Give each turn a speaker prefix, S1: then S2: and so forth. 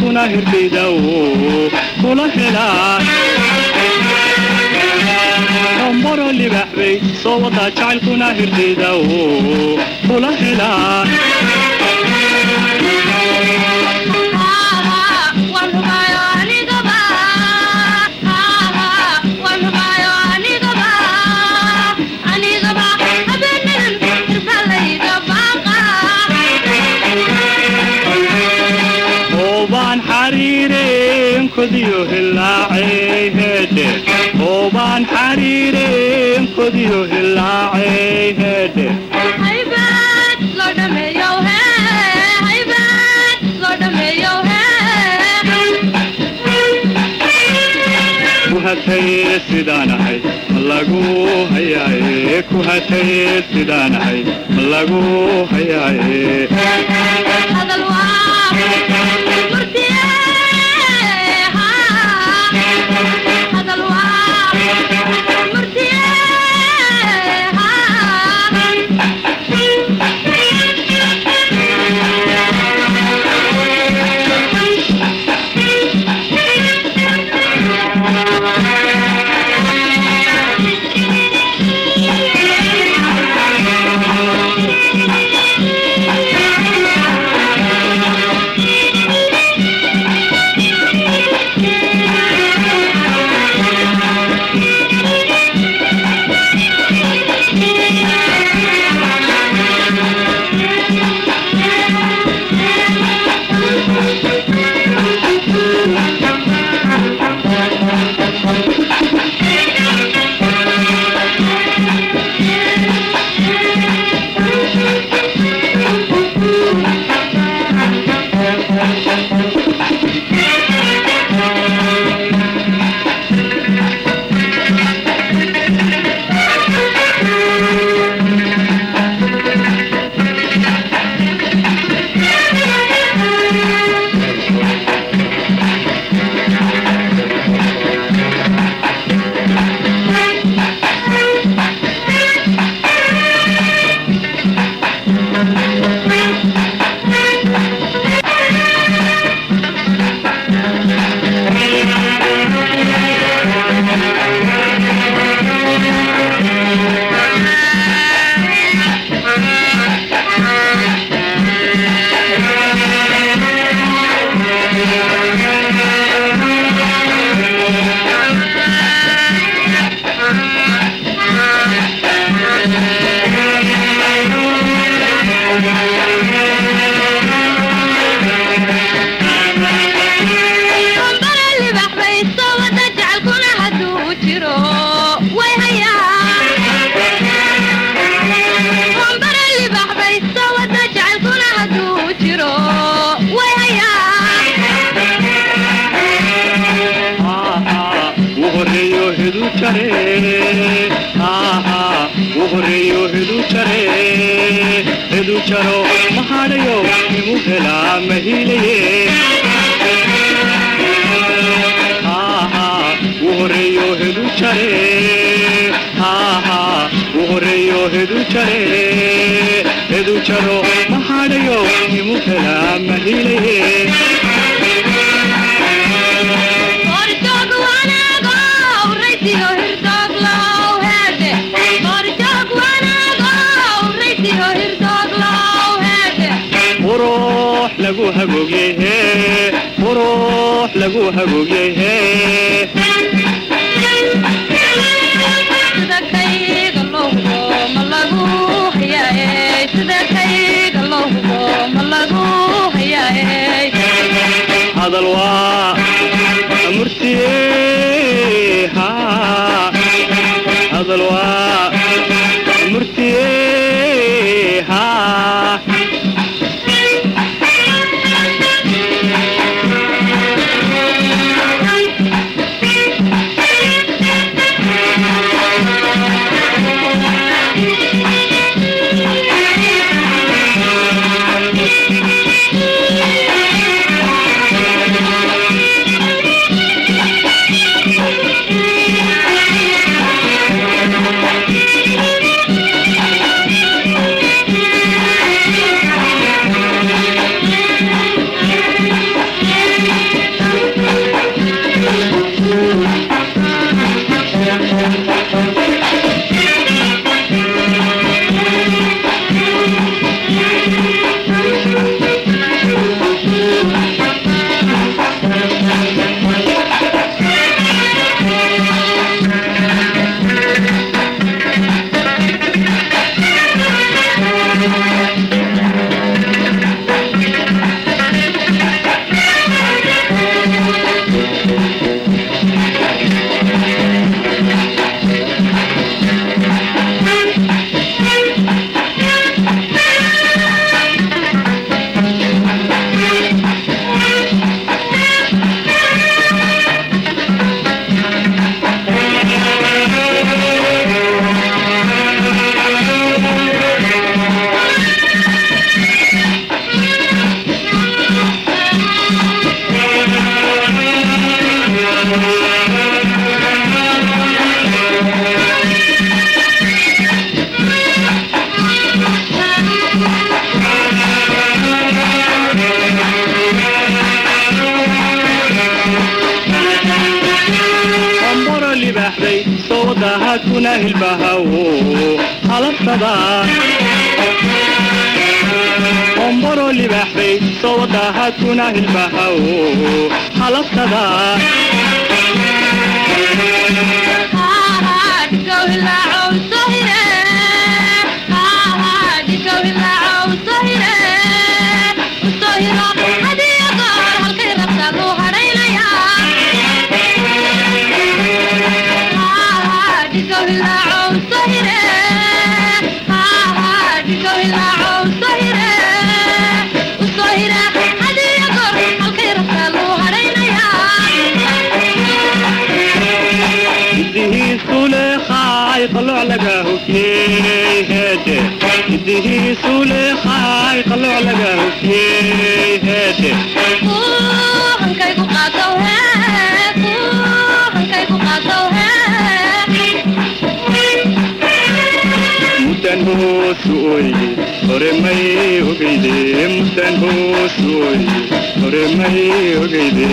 S1: Jacaylkuna hirdida kula helaa. Tomboro libax bay soo wadaa, jacaylkuna hirdida kula helaa. Oobaan xariireen kodiyo hilaacey heedhe, oobaan xariireen kodiyo hilaacey heedhe. Ku hataye sidaan ahay ma lagu hayaaye, ku hataye sidaan ahay ma lagu hayaaye. Horeeyo hedu jare, hedu jaro mahadhayo imu helaa mahilaye. U horeeyo hedu jare, u horeeyo hedu jare, hedu jaro mahadhayo imu helaa mahilaye. Qurux lagu hagoogyehe, qurux lagu hagoogyehe. Hadal waa murtiye, hadal waa murtiye. Libaaxday soo wadahaadkuna hilbahawo halabsada. Homboro libaaxday soo wadahaadkuna hilbahawo halabsada. Hidihiisuleekhaay qalooc laga hufyey heede. Hidihiisuleekhaay qalooc laga hufyey heede. Muddan hoosu ooye hore may ogeyde. Muddan hoosu ooye hore may ogeyde.